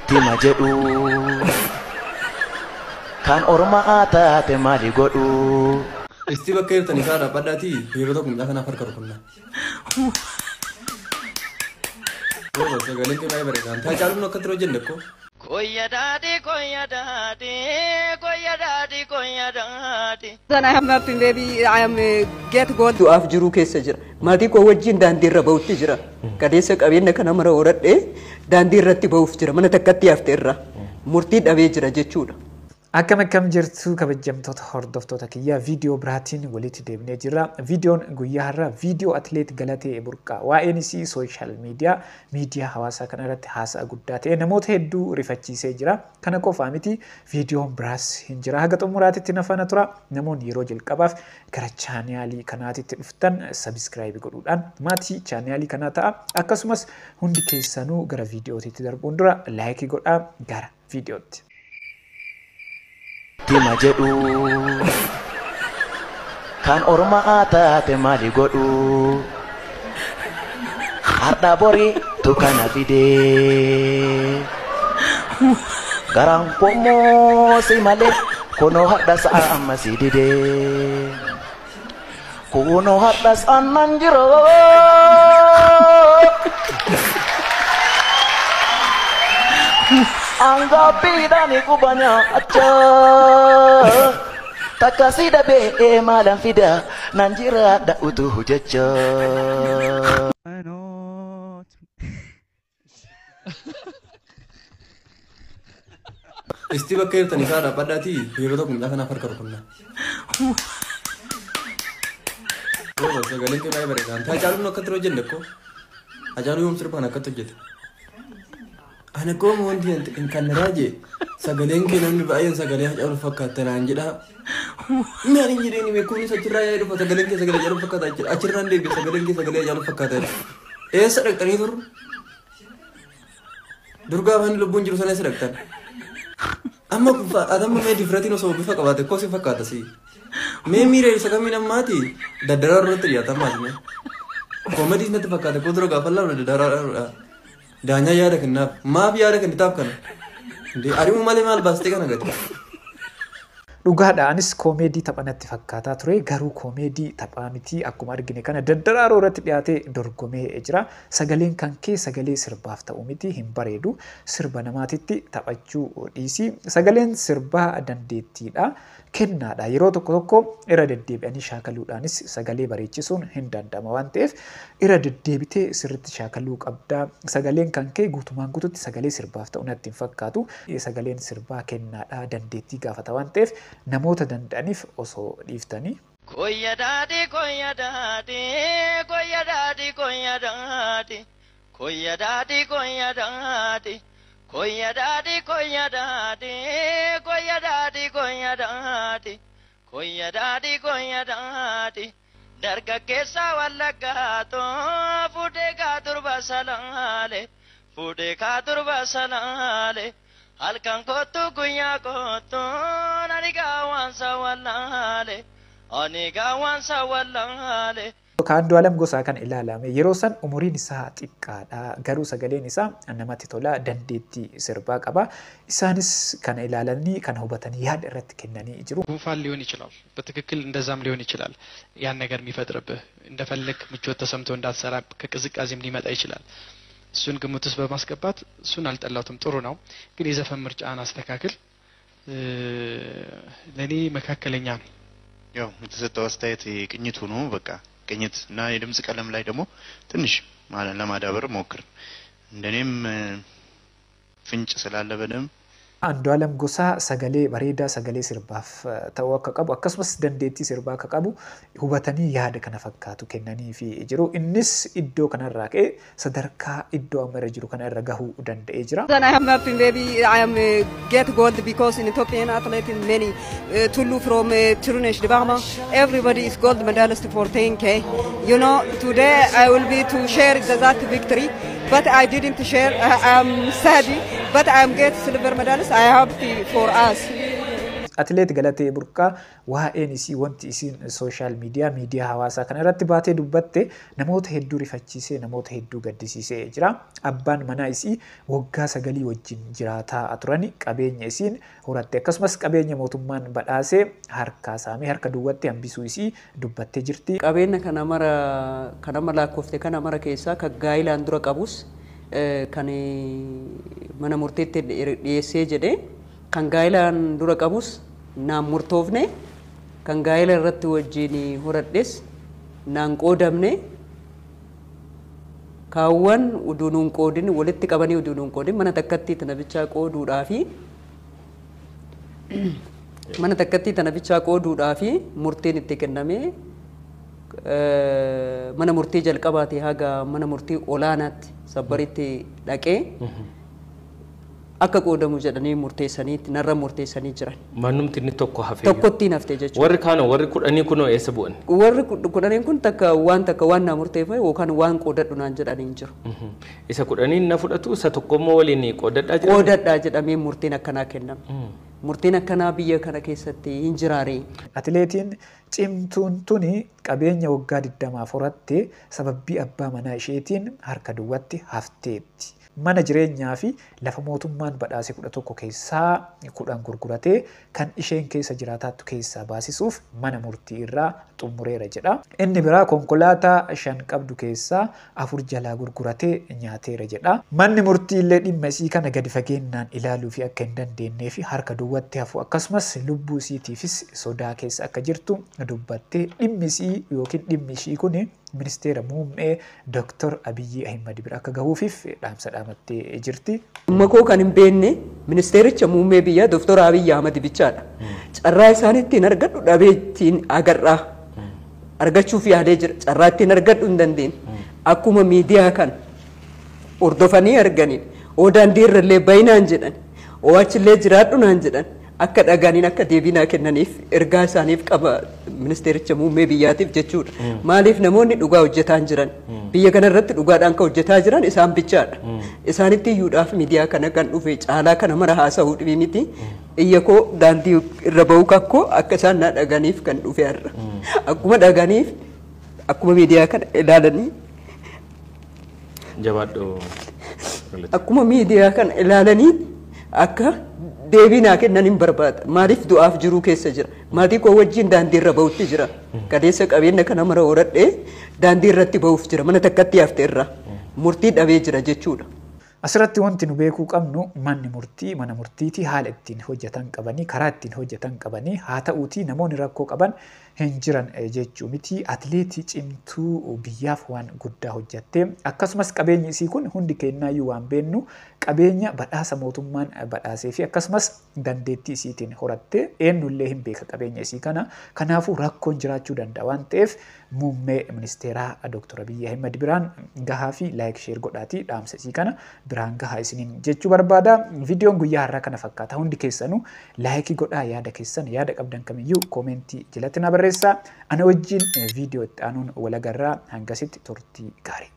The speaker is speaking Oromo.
Tima jedhu kan ormaa taate maali godhu. Isti bakka jirtan isaa dhaabbadhaatii yeroo tokko mucaa kanaaf harka rukunnaa. Sagaleen kee baay'ee bareeda. Haacaaluun akka ture hojjenne koo. Koyya daadhi koyya daadhi koyya daadhi koyya daadhi. Then I have nothing, baby. I am get gold. Du'aaf jiruu keessa jira. Maatii koo wajjin daandii irra bahutti jira. Qadeessa qabeenya kana mara horadhee daandii irratti bahuuf jira. Mana takkatti hafte irra murtii dhabee jira jechuudha. Akkam akkam jirtu kabajamtoota hordoftoota kiyyaa, viidiyoo biraatiin walitti deebinee jirra. Viidiyoon guyyaa har'aa viidiyoo atileet Galatee Burqaa waa'een isii social media, miidiyaa hawaasaa kana irratti haasa'a guddaa ta'e namoota hedduu rifachiisee jira. Kana qofaa miti, viidiyoon biraas hin jira. Haga xumuraatitti na faana tura. Namoonni yeroo jalqabaaf gara chaanaalii kanaatitti dhuftan subscribe godhuudhaan maatii chaanaalii kanaa ta'a. Akkasumas hundi keessanuu gara viidiyootitti darbuun dura like godhaa. Gara viidiyootti. Tima jedhu kan ormaa taate maali godhu. Har'a borii tu kana fidee garaan koo si malee kunoo har'a sa'a amma si didee kunoo har'a sa'annan jiru. Angabbiidhaan quba nyaachaa takka si dhabee maalan fida nan jiraadha utuu jecha. Isti bakka jirtan isaa dhaabbadhaatii yeroo tokko mucaa kanaaf harka rukunnaa. Sagaleen kee baay'ee bareeda. Haacaaluun akka ture hojjenne koo. Haacaaluu yoom sirbaan akkatti hojjete? Ana koo wanti kan raaje sagaleen kee namni baay'een sagalee Haacaaluu fakkaata naan jedha. Naan hin jedheen beekuunis achirraa yaa'ee dhufa, sagaleen kee sagalee Haacaaluu fakkaata, achirraan deebi'e sagaleen kee sagalee Haacaaluu fakkaata jedha. Eessa dhaqxanii turre? Dur gaafa inni lubbuun jiru sana eessa dhaqxan? Amma adamma mee difratiin osoo bifa qabaate koo si fakkaata si. Mee miira isa kamiin ammaati daddaraa irratti dhiyaata ammaati mee. Koomediis natti fakkaate koo dura gaafa laalu daddaraa daanyaa yaada kennaaf maaf yaada kennitaaf kana. Ari'uu malee maal baastee kana gadi. Dhugaadha, anis koomeedii tapha natti fakkaataa ture, garuu koomeedii taphaa miti. Akkuma argine kana daddaraaroo irratti dhiyaatee dorgomee jira. Sagaleen kan kee sagalee sirbaaf ta'u miti, hin bareedu. Sirba namaatitti taphachuu dhiisi. Sagaleen sirbaa dandeettiidha, kennaadha. Yeroo tokko tokko irra deddeebi'anii shaakaluudhaanis sagalee bareechisuun hin danda'ama waan ta'eef irra deddeebitee sirriitti shaakaluu qabda. Sagaleen kan kee guutumaan guututti sagalee sirbaaf ta'u natti hin fakkaatu. Sagaleen sirbaa kennaadha, dandeettii gaafata waan ta'eef namoota danda'aniif osoo dhiiftanii. Koyya daadhi koyya daadhi koyya daadhi koyya daadhi koyya daadhi koyya daadhi koyya daadhi koyya daadhi koyya daadhi koyya daadhi koyya daadhi koyya daadhi dargaggeessa wallaggaatoo fuudhee kaa durba salaale fuudhee kaa durba salaale halkan kootu guyyaa kootu ani gaawwansa wallaale ani gaawwansa wallaale. Andu'aalem Gosaa kan ilaalame yeroo san umuriin isaa xiqqaadha, garuu sagaleen isaa namatti tola, dandeettii sirbaa qaba. Isaanis kana ilaalanii kana hubatanii yaada irratti kennanii jiru. ጉንፋን ሊሆን ይችላል። በትክክል እንደዛም ሊሆን ይችላል። ያን ነገር የሚፈጥርብህ እንደፈለግ ምቾት ተሰምቶ እንዳትሰራ ከቅዝቃዜም ሊመጣ ይችላል። እሱን ግምት ውስጥ በማስገባት እሱን አልጠላሁትም፣ ጥሩ ነው። ግን የዘፈን ምርጫን አስተካክል። ለእኔ መካከለኛ ነው። ያው የተሰጠው አስተያየት ቅኝቱ ነው። በቃ ቅኝት እና የድምጽ ቀለም ላይ ደግሞ ትንሽ ለማዳበር ሞክር። እንደኔም ፍንጭ ስላለ በደንብ Andu'aalem Gosaa sagalee bareedaa sagalee sirbaaf ta'uu akka qabu akkasumas dandeettii sirbaa akka qabu hubatanii yaada kana fakkaatu kennaniifi jiru. Innis iddoo kanarraa ka'ee sadarkaa iddoo amma irra jiru kana irra gahuu danda'ee jira. Then I have nothing, baby. I am get gold because in Ethiopian athlete many Tulu from Tirunesh Dibaba. Everybody is gold medalist for 10K. You know, today I will be to share that victory, but I didn't share. I am sad, but I am get silver medalist. I am happy for us. Atileet Galatee Burqaa waa'een isii wanti isiin social media miidiyaa hawaasaa kana irratti baatee dubbatte namoota hedduu rifachiisee namoota hedduu gaddisiisee jira. Abbaan manaa isii waggaa 9 wajjin jiraataa turani qabeenya isiin horatte akkasumas qabeenya mootummaan badhaasee harkaa saamee harka duwwaatti hambisuu isii dubbattee jirti. Qabeenya kana mara kana mara lakkoofte kana mara keessaa kan gaa'ilaan dura qabus kan mana murteetti dhiyeessee jedhee kan gaa'ilaan dura qabus naan murtoofne kan gaa'ela irratti wajjin horadhes naan qoodamne kaawwan uduu nuun qoodin walitti qabanii uduu nuun qoodin mana takkatti tana bichaa qooduudhaafi mana takkatti tana bichaa qooduudhaafi murteen itti kenname mana murtii jalqabaati haga mana murtii olaanaatti sabbaritti dhaqee akka qoodamu jedhanii murteessanii narra murteessanii jiran. Mannumti inni tokko hafe. Tokkotti hafte jechuudha. Warri kaanoo warri 10 kunoo eessa bu'an? Warri 10 kun takka waan naa murteeffame yookaan waan qoodadhu naan jedhanii hin jiru. Isa 10 na fudhatu isa tokkommoo waliin qoodadhaa jedhame. Qoodadhaa jedhamee murteen akkanaa kenname. Murteen akkanaa biyya kana keessatti hin jiraare. Atileetiin cimtuun tuni qabeenya waggaa 20 horatte sababii abbaa manaa isheetiin harka duwwaatti hafteetti. Mana jireenyaa fi lafa mootummaan badhaase 11 keessaa 10 gurguratee kan isheen keessa jiraataattu keessaa baasisuuf mana murtii irraa xumureera jedha. Inni biraa konkolaataa 5 qabdu keessaa 4 jalaa gurguratee nyaateera jedha. Manni murtii illee dhimma isii kana gadi fageenyaan ilaaluu fi akka hin dandeenyee fi harka duwwaatti hafu akkasumas lubbuu isiitiifis sodaa keessa akka jirtu dubbattee dhimmi isii yookiin dhimmi ishii kun ministeera muummee Dr. Abiyyi Ahimad bira akka gahuufiif dhaamsa dhaamattee jirti. Dhimma koo kan hin beekne ministeericha muummee biyyaa Dr. Abiyyi Ahimad bichaadha. Carraa isaan ittiin argadhu dhabee ittiin agarraa argachuuf yaadee jira. Carraa ittiin argadhu hin dandeenye. Akkuma miidiyaa kan hordofanii arganiin oo daandii irrallee bayinaan jedhan oo achillee jiraadhu naan jedhan akka dhagaaniin akka deebii kennaniif ergaa isaaniif qaba ministeericha muummee biyyaatiif jechuudha. Maaliif namoonni dhugaa hojjetaa jiran biyya kana irratti dhugaadhaan kan hojjetaa jiran isaan bichaadha. Isaanitti iyyuudhaaf miidiyaa kana kan dhufe caalaa kana mara haasa'uu dhibii miti. Iyya koo daandii irra ba'uu kakkoo akka isaan na dhagaaniif kan dhufe har'a. Akkuma dhagaaniif akkuma miidiyaa kana ilaalanii jabaadhu. Akkuma miidiyaa kana ilaalanii akka deebii naa kennan hin barbaada. Maaliif du'aaf jiruu keessa jira. Maatii koo wajjin daandii irra ba'utti jira. Kaleessa qabeenya kana mara horadhee daandii irratti ba'uuf jira. Mana takkatti hafte irra murtii dhabee jira jechuudha. Asirratti wanti nu beekuu qabnu manni murtii mana murtiitii haala ittiin hojjetan qabanii karaa ittiin hojjetan qabanii haa ta'uutii namoonni rakkoo qaban hin jiran jechuu miti. Atileetii cimtuu biyyaaf waan guddaa hojjatte akkasumas qabeenyi isii kun hundi kennaayyuu waan beennu qabeenya badhaasa mootummaan badhaasee fi akkasumas dandeettii isiitiin horatte eenyullee hin beeka qabeenya isii kana. Kanaafuu rakkoon jiraachuu danda'a waan ta'eef muummee ministeeraa Dr. Abiyyi Ahimad biraan gahaa fi like share godhaatii dhaamsa isii kana biraan gahaa isiniin jechuu barbaada. Viidiyoon guyyaa har'aa kana fakkaata. Hundi keessanuu laayikii godhaa yaada keessan yaada qabdan kamiyyuu koomentii jalatti na barreessaa. Ana wajjin viidiyoo itti aanuun walagarraa hangasitti turtii gaarii.